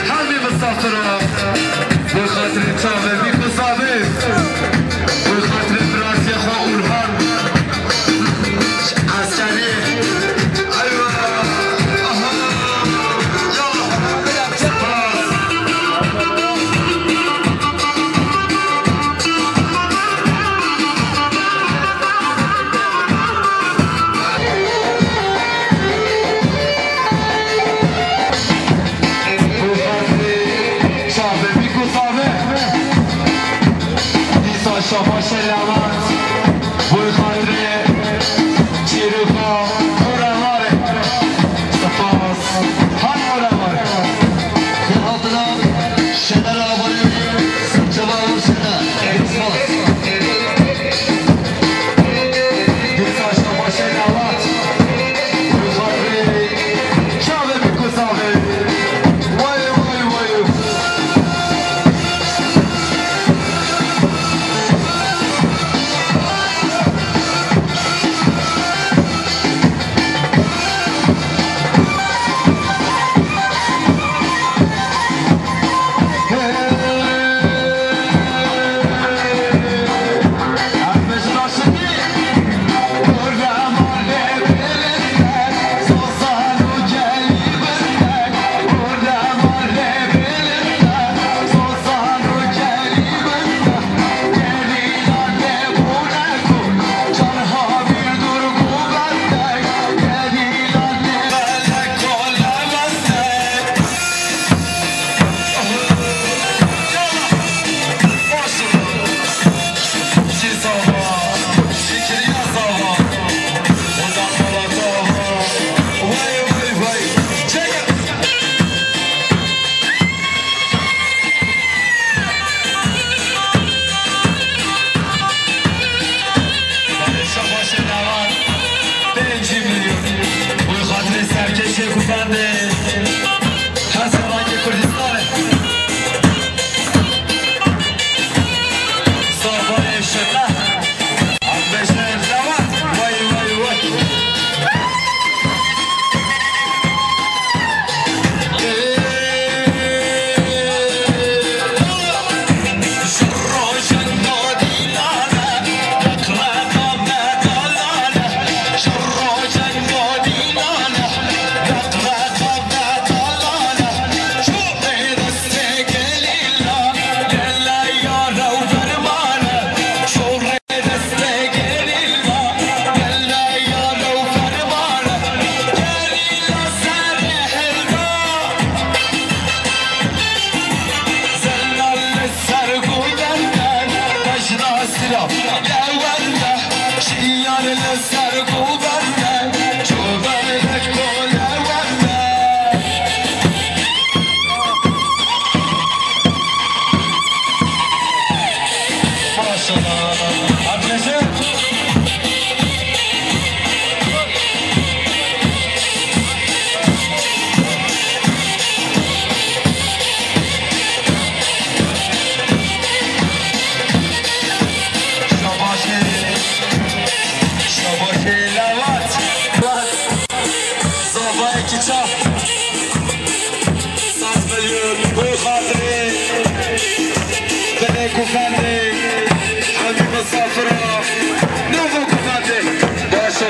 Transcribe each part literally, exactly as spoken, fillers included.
Hemî misafira, bi xatirê çavê bîk û savê, bi xatirê birasê xwe Orhan. Eskerî. Eywa. Aha. Ya. Spas. Çavê bîk û savê. Dîsa şabaşê Lewent. Bo xatirê çîroka Orevarê. Spas. Her Orevarê. Xêr hatina Şener Avarê, Serçava û Şener. Spas. Dîsa şabaşê Lewent. Bo xatirê çavê bîk û savê. Way, way, way. Şabaşê Lewent, pêncî milyon. Bo xatirê serkêşê Kufendê, Hezarangê Kurdistanê. Zavayê Şener. Em bêjin Lewent. Way, way, way. Maşallah. Arkadaşlar. Şabaşê, şabaşê Lewent. Zavayekî çav. Sed milyon bo xatirê binê Kufendê. Hemî misafira nava Kufendê. Başa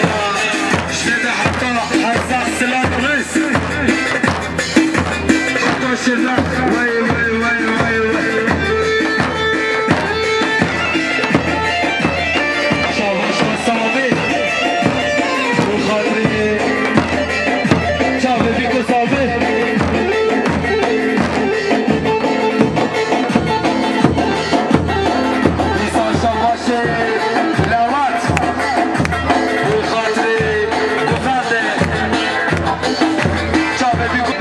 ji de heta hezar silav rêz. Heta şirna. Wey, wey, wey, wey, wey. Şabaş Samî. Bo xatirê çavê bîk û savê. Dîsa şabaşê Lewent. Bo xatirê Kufendê. Çavê bîk û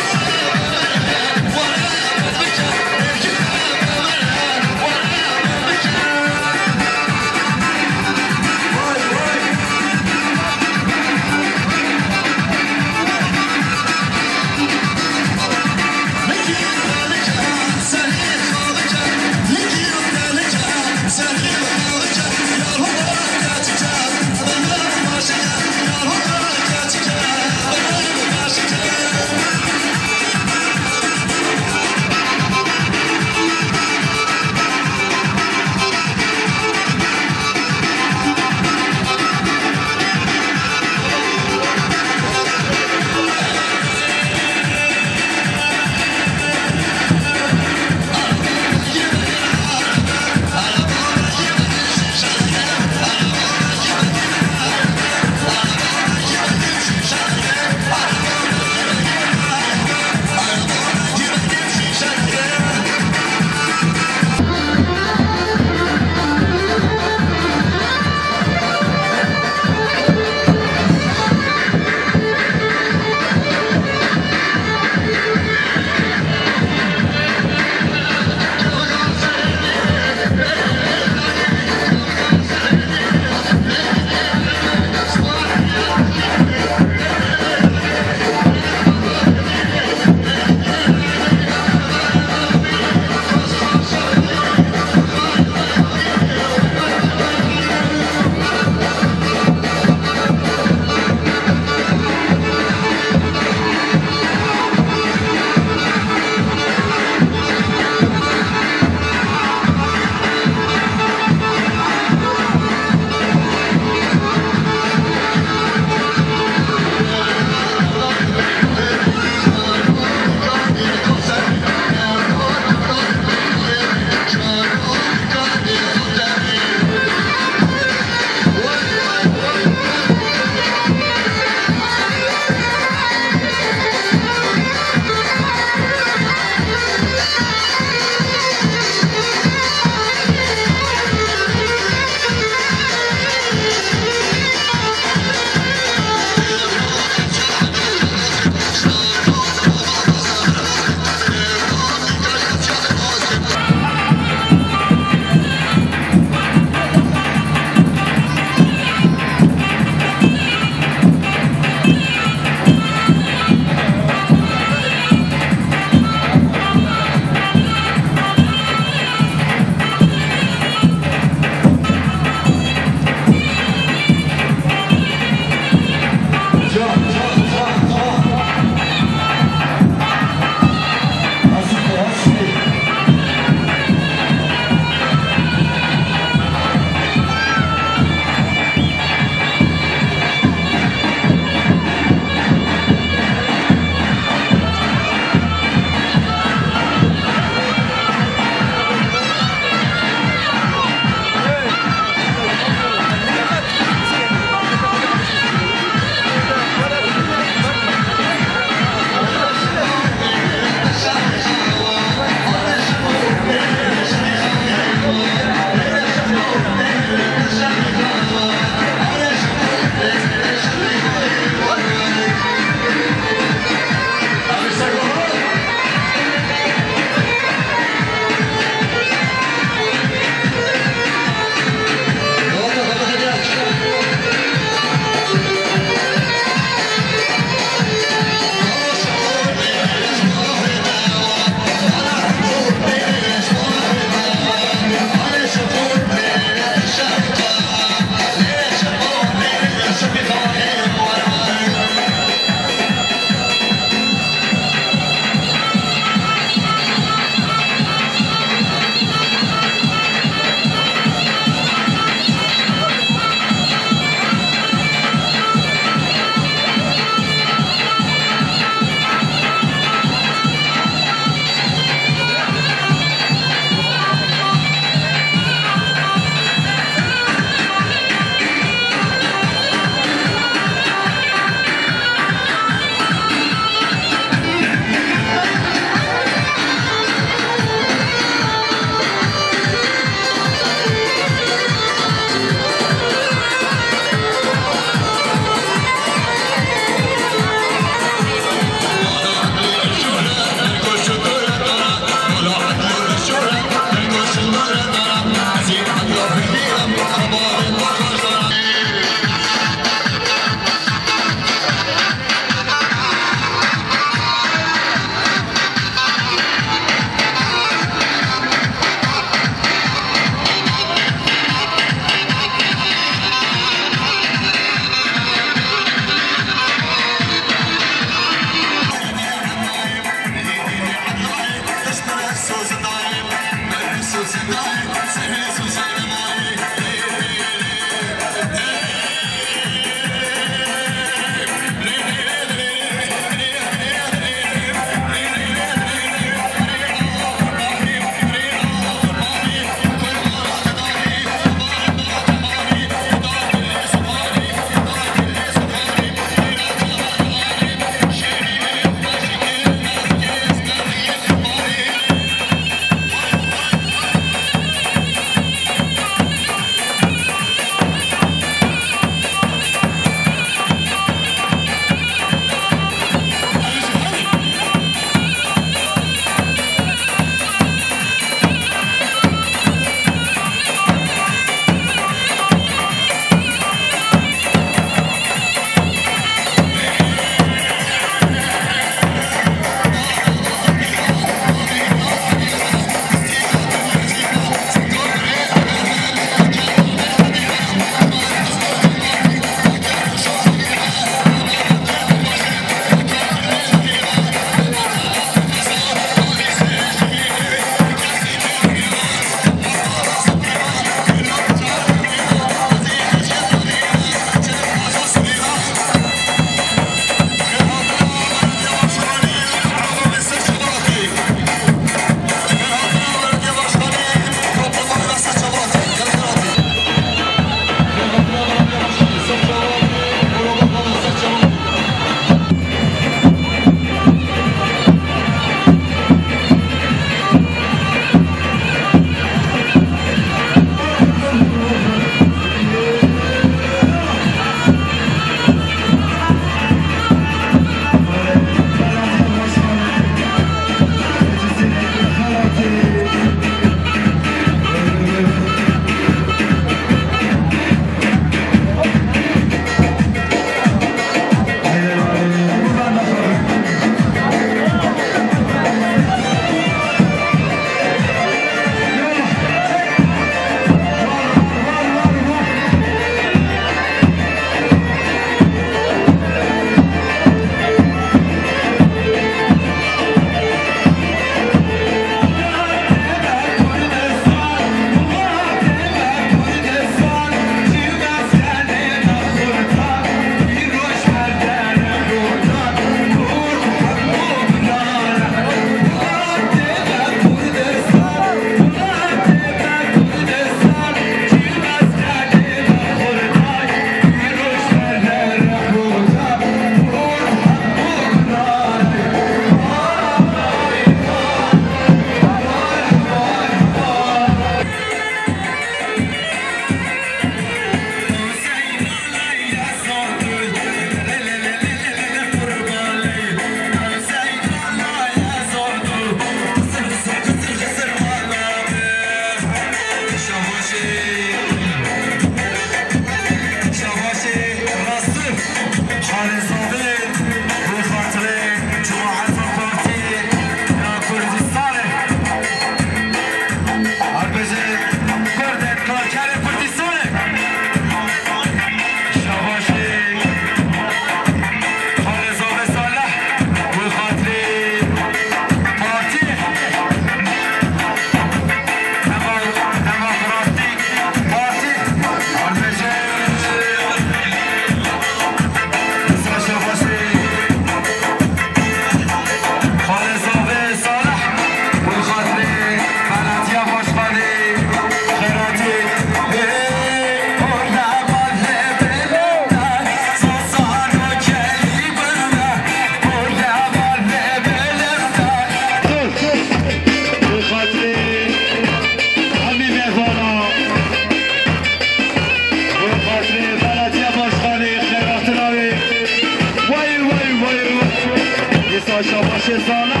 Şabaşê zana,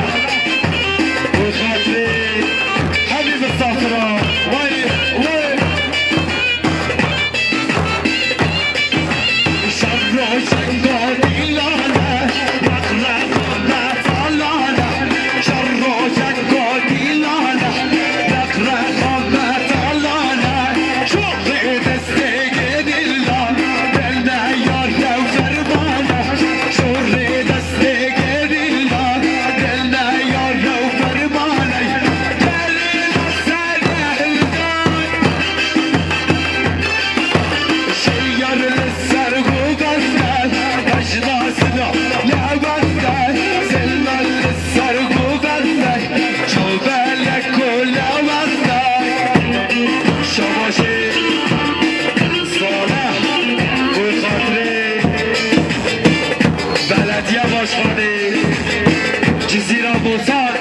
bi xatirê hemî misafiran. Wey, wey. Şer roşengo dîlane, req reqa betalane. Şer roşengo dîlane, req reqa betalane. Şoxê destê gerîla, bende yar rew fermane. Şoxê destê gerîla, bende yar rew fermane. Gerîla serê hildan. Şiyar li ser govende, bejna zila lewende, zila li ser govende, çavele ku lewende. Şabaşê Salih, bi xatirê belediye başkanê Cizîra Botan,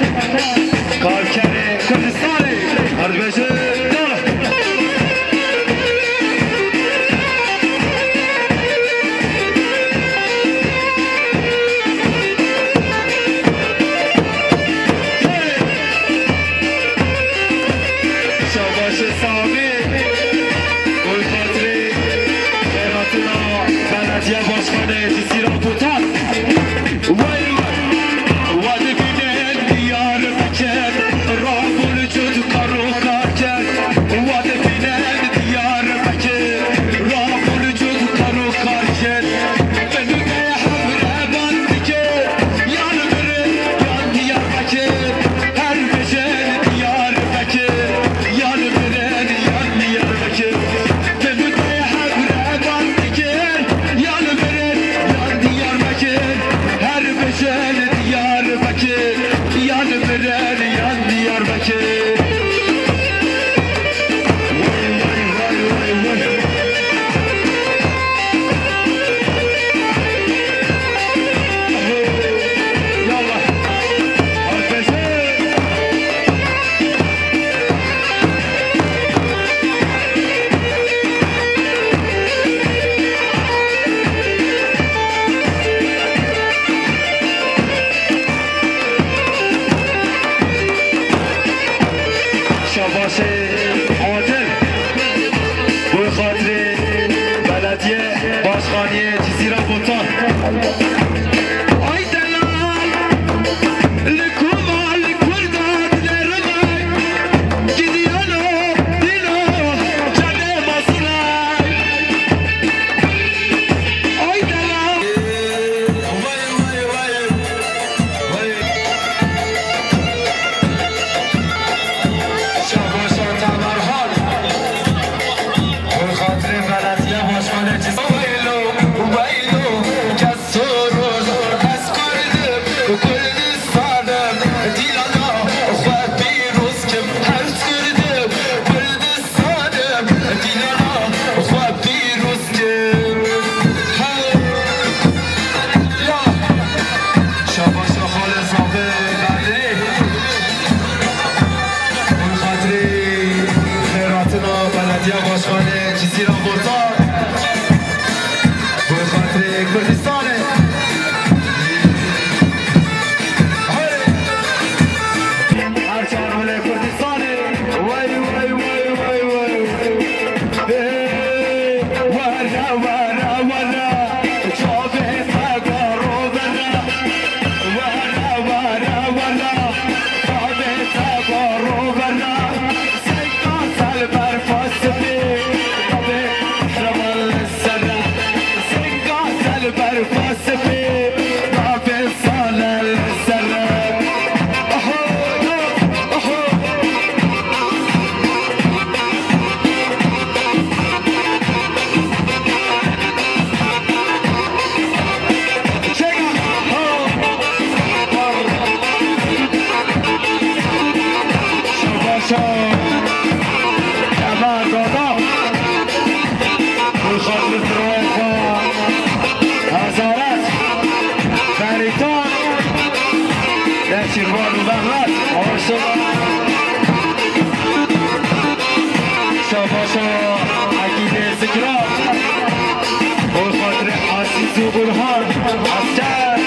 karkerê Kurdistanê, herdibêje dala. Şabaşê Samî, bi xatirê xêratina belediye başkanê Cizîra Botan. Wey, wey, wa dibînin Diyarbekir, rabûn cud kar û karker. Wa dibînin Diyarbekir, rabûn cud kar û karker. Min û te hev re band dikir, yan mirin, yan Diyarbekir. Her bijin Diyarbekir, yan mirin, yan Diyarbekir. Min û te hev re band dikir, yan mirin, yan Diyarbekir. Her bijin Diyarbekir, yan mirin, yan Diyarbekir. Vay, vay, vay, vay, vay. Yallah. Arkadaşlar. Şabaşê Adil, bi xatirê belediye başkaniyê Cizîra Botan. Ay delal, li ku mal kurda dilerime, gidiyano dino cadê masine. Ay delal. Vay, vay, vay. Şabaşa Tamerhan. Bi xatirê belediye başkanê Cizîr. Weylo, weylo, kes soror, ez Kurd im, Kurdistanim, dîlana xwe pîroz kim, her Kurd im, Kurdistanim, dîlana xwe pîroz kim. Hey! Ya! Şabaşa xalê Zafê Bedirî. Bi xatirê xêratina belediye başkanê Cizîra Botan. Bi xatirê Kurdistanê. Hey! Her çar milê Kurdistanê. Wey, wey, wey, wey, wey. Ê, were, were, were, çavê te garo vere. Were, were, were, çavê te garo vere. Senga te li ber xwe spî, navê Qehreman li ser e. Senga te li ber xwe spî, navê Salih li ser e. Oho, oho. Şabaşa Kemal Dada. Bi xatir firoyê xwe Hezaret, Ferîtan, Neçîrvan û Mehmet. Hoş Şabaşa Ekîbê Zikra. Bi xatirê Ezîz û Burhan Esker.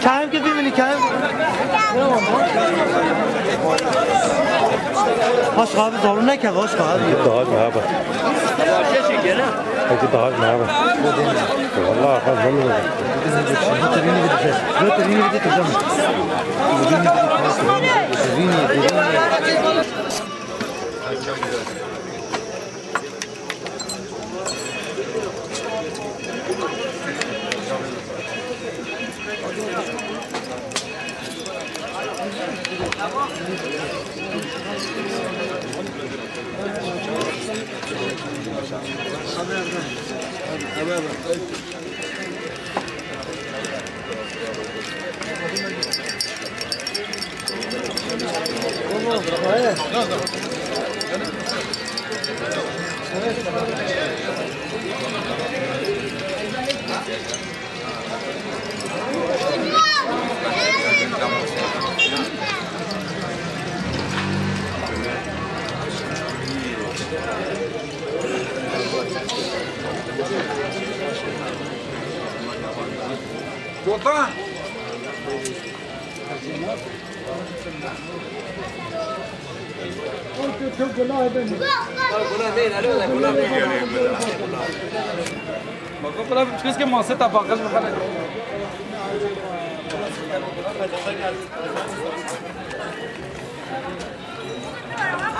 Kaim ke bimînî, kaim. Hoş abi, zorun ne ke, hoş abi. Daha ne abi? Peki daha ne abi? Vallahi ben bunu. Götüreyim gideceğiz. Götüreyim gideceğiz hocam. Sultan! Bak, o kadar bir çıkış ki masaya tabakası bu kadar.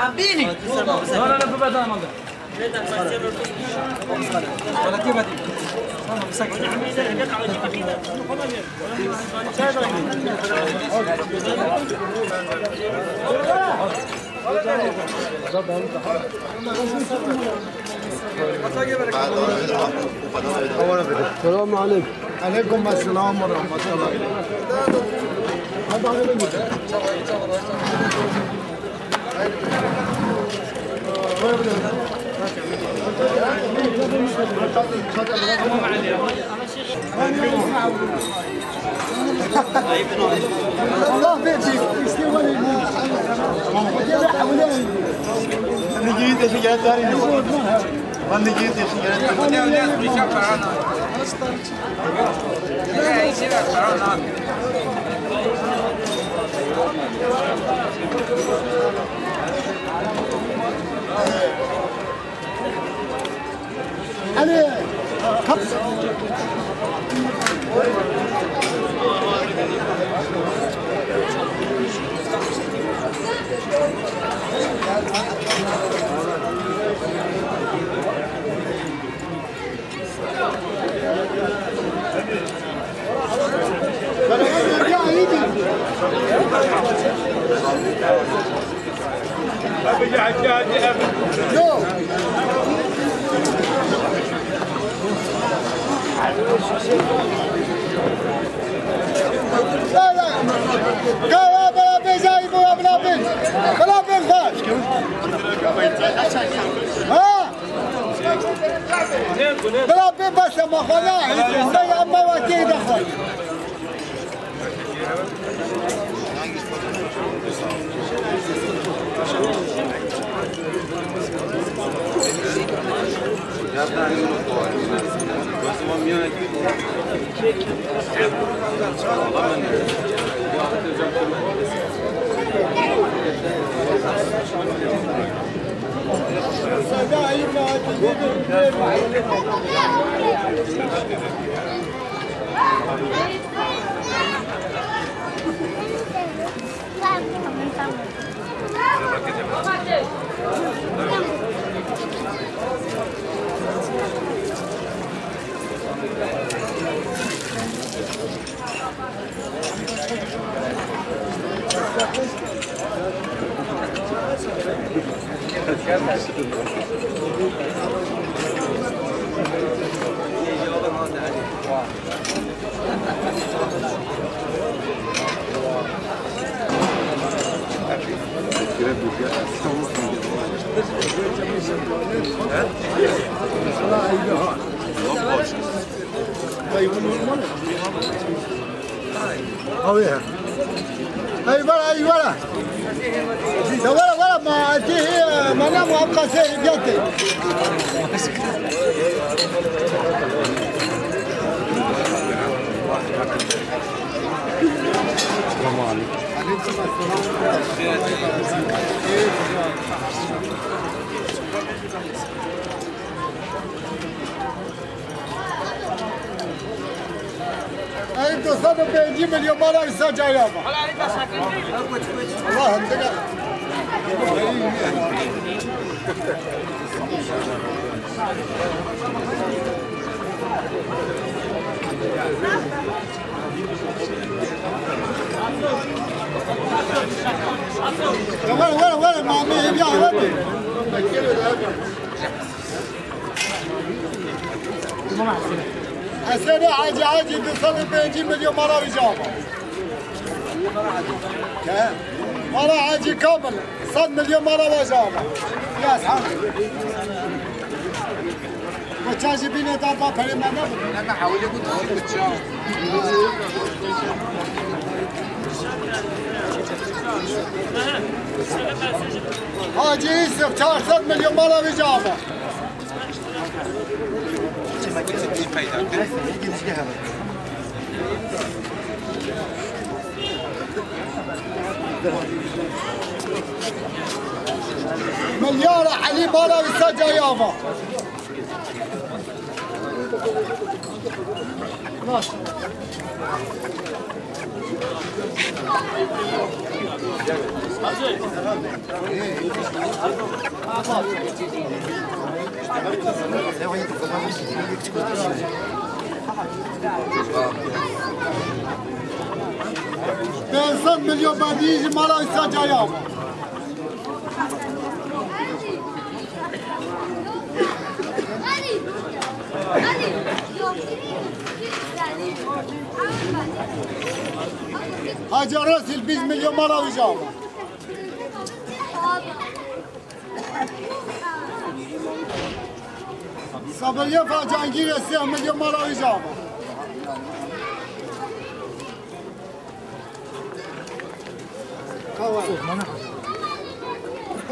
Abini. Ora na pubada na manda. Selamun aleyküm. Aleyküm selam ve rahmetullah. Allah versin. İşte böyle. Nigiri teşekkür ederim. Nigiri teşekkür ederim. Hani kap- Kaya bela bezayî bû, bela bin. Bela bin xwe. Ha? Bila bê bes e, me xwe ne, hîç ne ya me ve tê de xwe. Abi ya. Hey, were, hey, were. Ya were, were, ma, eti, ma ne, ma, qasê, gete. Ey, du sed û pêncî milyon mala wî sa cayê ava. Allah hemdine. Ya were, were, were, ma me hêviya were. Esenê Hacî Hacî du sed û pêncî milyon mala wî java. He. Mala Hacî Kamil sed milyon mala wî java. Ya sağ ol. Koça jî bîne da ba perê me ne. Hacî Yusuf çar sed milyon mala wî java. Milyar Elî mala wî sa cayê ava. Pênc sed milyon badî ji mala wî sa cayê ava. Hacı Resul bîst milyon mala wî java. Sabir Yefa Cangîrê sê milyon mala wî java.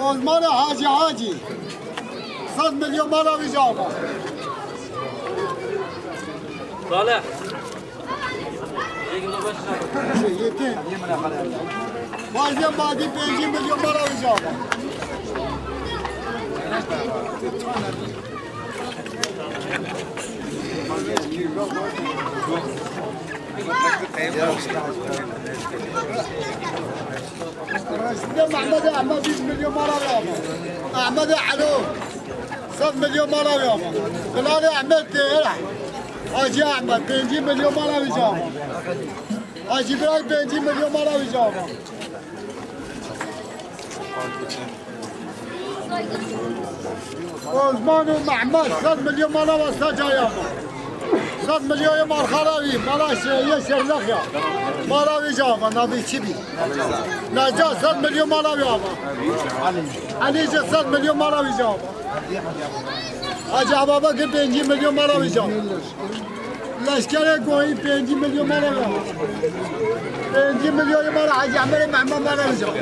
Osmanê Hacî Hacî. Sed milyon mala wî java. Salih. Şey, yetin. Fazla madî pêncî milyon mala wî java. Reşîdê Mehmedê Ehmed bîst milyon mala wî ava. Ehmedê Elo sed milyon mala wî ava. Bilalê Ehmed Têra. Hacî Ehmed pêncî milyon mala wî ava. Hacî Biray pêncî milyon mala wî ava. Osman û Mehmet sed milyon mala wasta caya. Sed milyon yê malxara wî, mala şe-, yê Şerlex ya. Mala wî java, navê çi bî? Neca sed milyon mala wî ava. Elî jî sed milyon mala wî java. Hacı Ababa ki pêncî milyon mala wî java. Leşkerê Goyî pêncî milyon mala wî java. Pêncî milyon mala Hacı Emirê Mehmet mala wî java.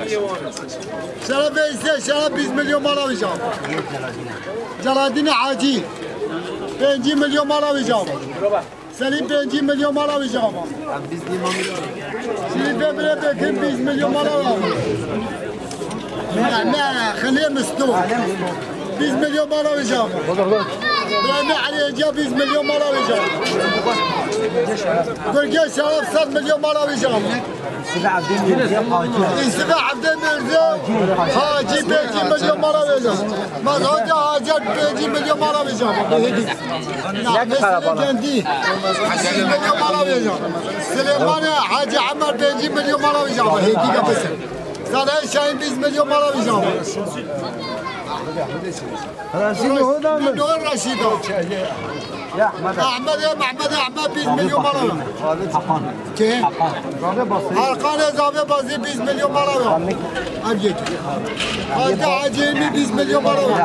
Şerefê Îsê Şeref bîst milyon mala wî java. Celadînê Hacî pêncî milyon mala wî java. Selîm pêncî milyon mala wî java. Şerîfê Birê Bekir bîst milyon mala wî java. Ne, ne, Xilê Misto. Bîst milyon mala wî java. Birê Elî Êciya bîst milyon mala wî java. Gurgê Şeref sed milyon mala wî java. Îsibê Evdê Mirze, Hacî pêncî milyon mala wê java. Mezhotê Hacer pêncî milyon mala wê java. Nehmê Silê Gendî, pêncî milyon mala wê java. Silêmanê Hacî Emer pêncî milyon mala wê java. Hêdî kapese. Salih Şahin bîst milyon mala wê java. Reşîd Hoda mı? Nûr Reşîd o. Ya Ahmet. Ahmetê, Mehmetê, Ahmet bîst milyon mala wê. Hakan. Kê? Hakan. Hakanê Zavê Bazî bîst milyon mala wê. Ev yek. Hacı Hacı Hilmi bîst milyon mala wê.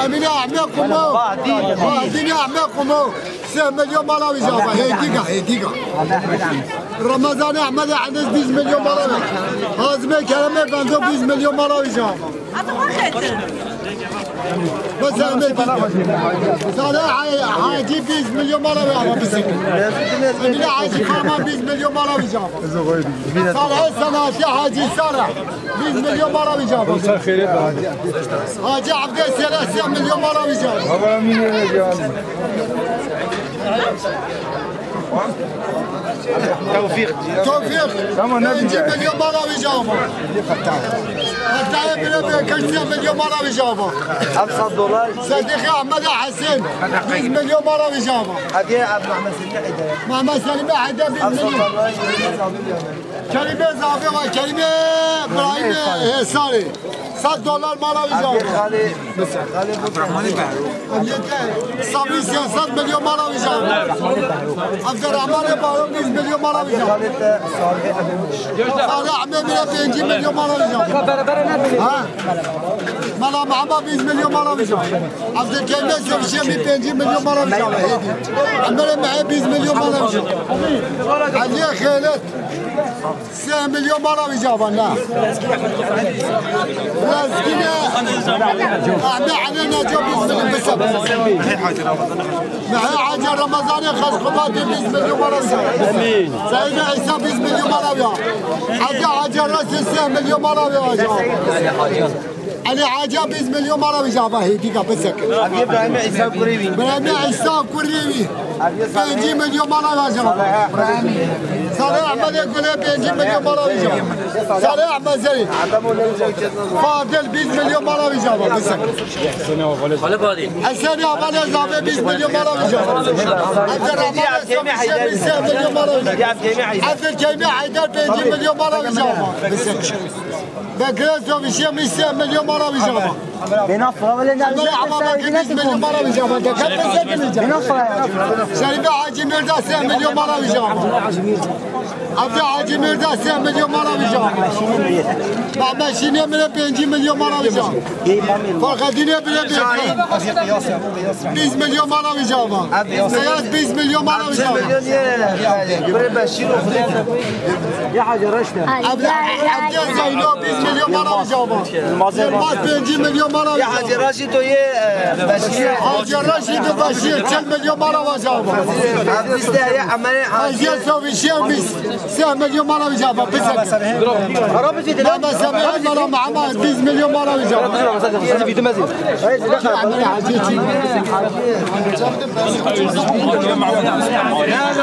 Emine Ahmet Kumo. Bahdîn. Bahdînê Ahmet Kumo. Sê milyon mala wê java. Hêdîga, hêdîga. Ramazanê Ehmedê Enes bîst milyon mala wî. Hazimê Keremê Bendo bîst milyon mala wî jî ava. Bes Ehmed Salih Hay-, Hacî bîst milyon mala wî ava bisikî. Emine Hacî Farman bîst milyon mala wî jî ava. Salih Senatî Hacî Salih bîst milyon mala wî jî ava. Hacî Evdê Sêre sê milyon mala wî jî ava. Tevfîq. Tevfîq. Tamam, ne pêncî milyon mala wî jî ava. Fetahê bire bê kir sê milyon mala wî jî ava. Ev sed dolar. Sedîqê Ehmedê Hesên bîst milyon mala wî jî ava. Hediye ev Mehmed Selîmê Heyder. Mehmed Selîmê Heyder bîst milyon. Ev sed dolar. Kerîmê Zavê ve Kerîmê Birahîmê Hêsarê. Sed dolar mala wî jî ava. Xalê, xalê bu Abdurrahmanê Behro. Sabrî sê sed milyon mala wî jî ava. Abdurrahmanê Behro bîst milyon mala wî jî ava. Xalê Amê bire pêncî milyon mala wî jî ava. Ha? Mala Mehema bîst milyon mala wî jî ava. Abdurkemê Sêvşê mî pêncî milyon mala wî jî ava. Hêdî. Emirê Mehê bîst milyon mala wî jî ava. Eliyê Xêlet. Sê milyon mala wî jî ava, na. Lezgîne Ehmed Elê Neco bîst milyon bised. Mehê Hacî Remezanê Xezxubatê bîst milyon mala wî jî ava. Seyîdê Îsa bîst milyon mala wî ava. Hacî Hacî Resî sê milyon mala wî ava. Elî Hacî bîst milyon mala wî jî ava, hêdîka bisekir. Ev yê Îbrahîmê Îsa kurê wî. Îbrahîmê Îsa kurê wî. Pêncî milyon mala wî jî ava. Salih Ehmedê Gulê pêncî milyon mala wî jî ava. Salih Ehmed Zerî. Fadil bîst milyon mala wî jî ava, bisekir. Hesenê Avalê Zavê bîst milyon mala wî jî ava. Evde Ramazan sê milyon mala wî jî ava. Evde Keymi Heyder pêncî milyon mala wî jî ava. Bisekir. Bekirê Sovîşê mî sê milyon mala wî jî ava. Bêna fira wele ne. Emre Aba Bekir bîst milyon mala wî jî ava. Deke pese demeyecek. Bêna fira. Şerîfê Hacî Mirda sê milyon mala wî jî ava. Evde Hacî Mirda sê milyon mala wî jî ava. Mehmet Şînê Mirê pêncî milyon mala wî jî ava. Ferxedînê Mirê bêkan bîst milyon mala wî jî ava. Seyas bîst milyon mala wî jî ava. Kurê Beşîr û Xudê. Ya Hacî Reşt e. Evde, evde Zeyno bîst milyon mala wî jî ava. Yılmaz pêncî milyon mala wî jî ava. Ya Hacî Reşîd o yê, e, Beşîr. Hacî Reşîd û Beşîr çil milyon mala wî jî ava. Hacî Sovîşê bîst sê milyon mala wî jî ava. Bisekir. Mehmet Semih Mala Mehmet bîst milyon mala wî jî ava.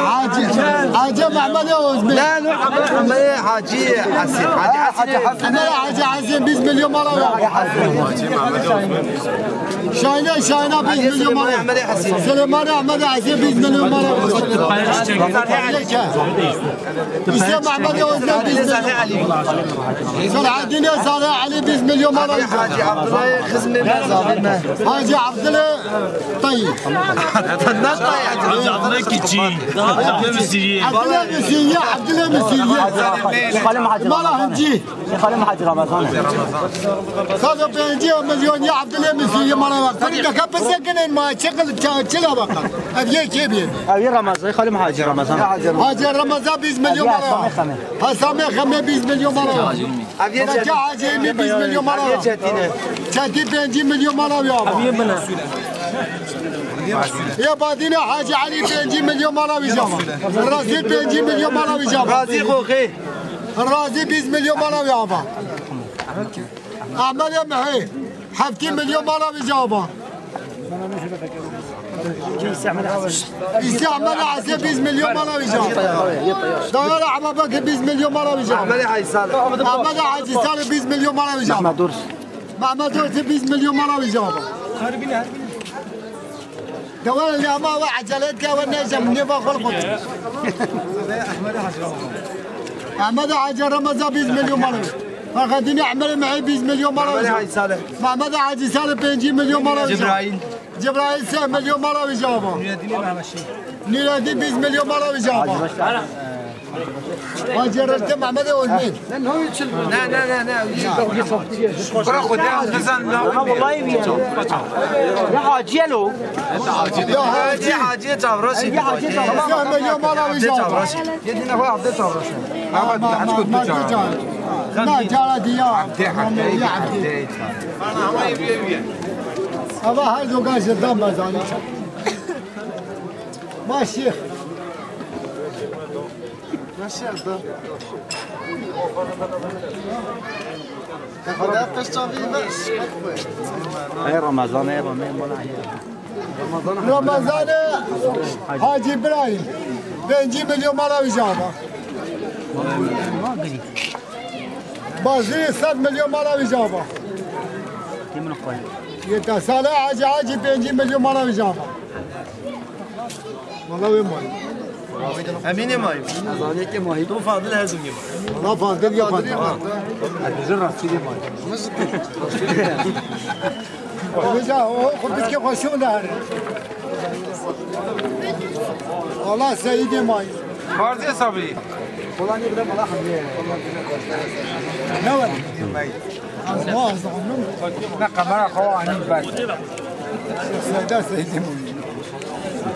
Hacî, Hacî Mehmet Ozbek. Hacî Hesîn. Hacî Hesîn. Hacî Hesîn bîst milyon mala wî ava. Şahîne, Şahîne bîst milyon mala. Süleymanê Ehmedê Hesîn bîst milyon mala. Îsa Mehmedê Ozbek bîst milyon. Selahaddînê Salih Elî bîst milyon mala. Hacî Abdullah Xizmê me zavê me. Hacî Abdullah Tayyip. Hacî Abdullah Kiçî. Abdullah Misiriye. Abdullah Misiriye, Abdullah Misiriye. Mala Hincî. Xalê Hacî Ramazan e. Sed û pêncî milyon ya Abdulê Misîrî mala wî. Kurî deke pisekinin ma çi qil ça-, çi la bakan. Ev yê kê bî? Ev yê Ramazan, Xalê Hacî Ramazan. Hacî Ramazan bîst milyon mala wî. Hesamê Xemê. Hesamê Xemê bîst milyon mala wî. Ev yê Hacî Emî bîst milyon mala wî. Çetî pêncî milyon mala wî ava. Yê Badîne Hacî Elî pêncî milyon mala wî java. Razî pêncî milyon mala wî java. Razî Xoxê. Razî bîst milyon mala wî ava. Ehmedê Mihê heftî milyon mala wî java. Îsê Ehmedê Esê bîst milyon mala wî java. Dayara Ehmedê bîst milyon mala wî java. Ehmedê Hacî Salih. Ehmedê Hacî Salih bîst milyon mala wî java. Mehmet Ors. Mehmet Ors bîst milyon mala wî java. Dewe li ama we ecelet ke we nejem nêva xwe xwe. Ehmed Hacı Ramazan bîst milyon mala. Fahreddin Ehmed Mehî bîst milyon mala. Ehmed Hacı Salih. Mehmet Hacı Salih pêncî milyon mala. Cibrail. Cibrail sê milyon mala wî java. Nureddin bîst milyon mala wî java. Hacı Ertem Mehmet Ozmin. Ne, ne, ne, ne. Bırak o, devam, bizden devam. Ama vallahi bir yani. Ya Hacı Elo. Ya Hacı, Hacı Çavroşi. Ya Hacı Çavroşi. Sen de ya mala Hacı Çavroşi. Yedine koy Abdü Çavroşi. Ama, ama, ama, Hacı Çavroşi. Na, cara diya. Abdü, Abdü, ya Abdü. Abdü. Ama her zaman zam bazanı. Maşih. Ey Ramazan, ey Ramazan, ey Ramazan. Ramazanê Hacı İbrahim. Pêncî milyon mala wî java. Bazı sed milyon mala wî java. Yeter sala Hacı Hacı pêncî milyon mala wî java. Wala wê mayî. Emînê mayî. Azadiyê ke mayî. Tu Fadil her zû gibi. Wala Fadil ya Fadil. Fadil. Bizim rastî de mayî. Hoca, o kupiske koşuyor da. Allah seyidi mayî. Fardê Sabrî. Ulan bir de bana hamle. Ne var? Ne kamera xwe anî ber. Seyda Seydi mi?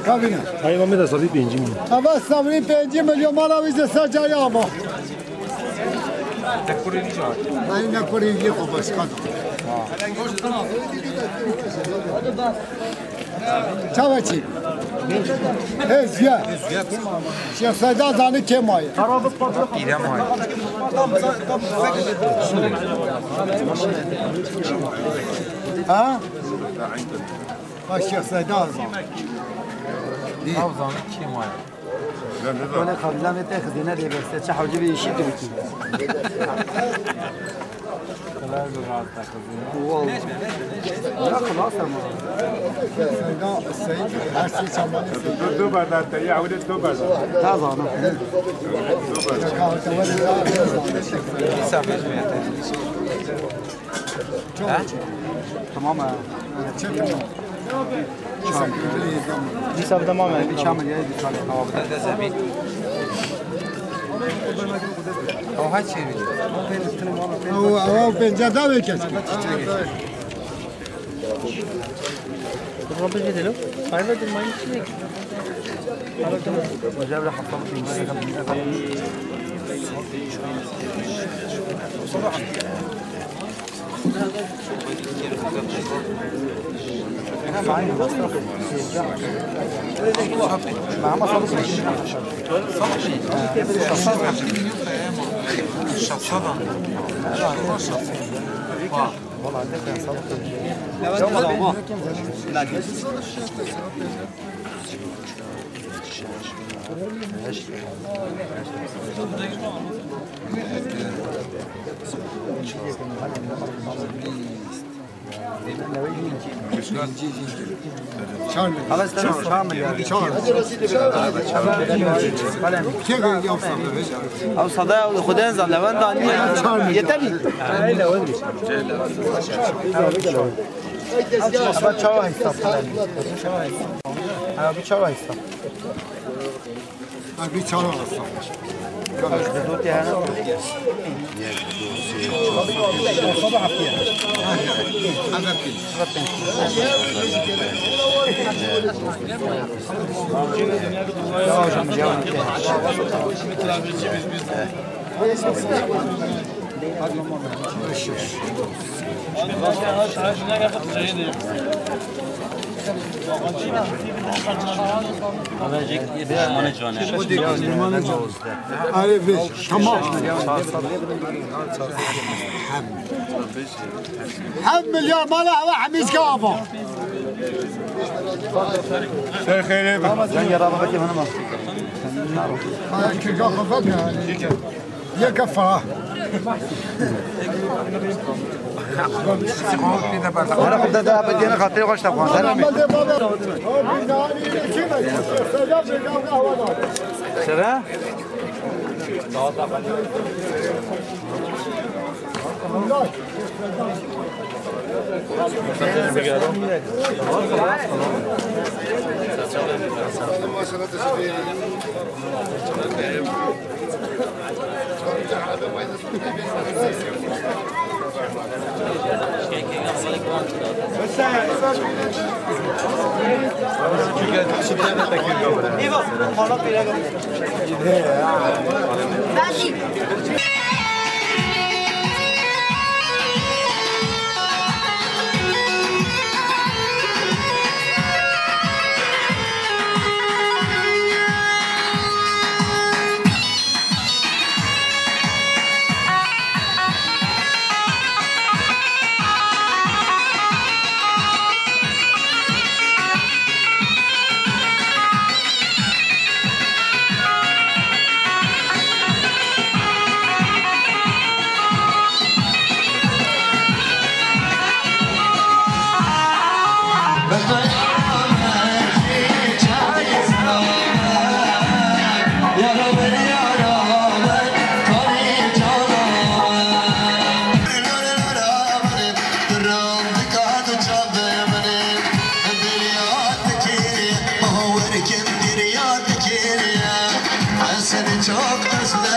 Kabine. Hayır, Mehmet Sabrî pêncî milyon. Ava Sabrî pêncî milyon mala wî ji ser cayê ava. Te kurê nî çar. Ay ne kurê yê xwe başka. Çawa çî? Hê ziya. Şêx Seyda zanî kê mayî. Pîre mayî. Ha? Ha Şêx Seyda zan. Ew zanî kê mayî. Wele xabîla me te xizîne dê berse, çi hewce bê îşî tu bikî. Kolay bi rast e xizîne. Wal. Ya xilas ama. Seyda, Seyda, her şey çamanı. Du, du berdan te, ya, öyle du berdan. Ta zanim. Dîsa mecbûriyete. Ha? Tamam ha. Dîsa tamam yani. Bir çam ya, bir çam. Tamam, bu da zemîn. Oha çevir. Ama, ama pencere daha büyük. Dur, bir gidelim. Hayır, dur, manyak. Hocam, bir haftalık bir Ew sada Xwedê zan lewenda niye? Yeter mi? Ama çawa hesap? Ha, bu çawa hesap? Ha, bir çawa hesap. Arif Bey, tamam. Hem milyar mala hava hemiz kava. Sen xeyre bak. Sen yara bak, hanım. Ay, kırka kafa yani. Yeke fa. Wala xwe de, de, xatirê xwe ji te xwendin. Sere? Çok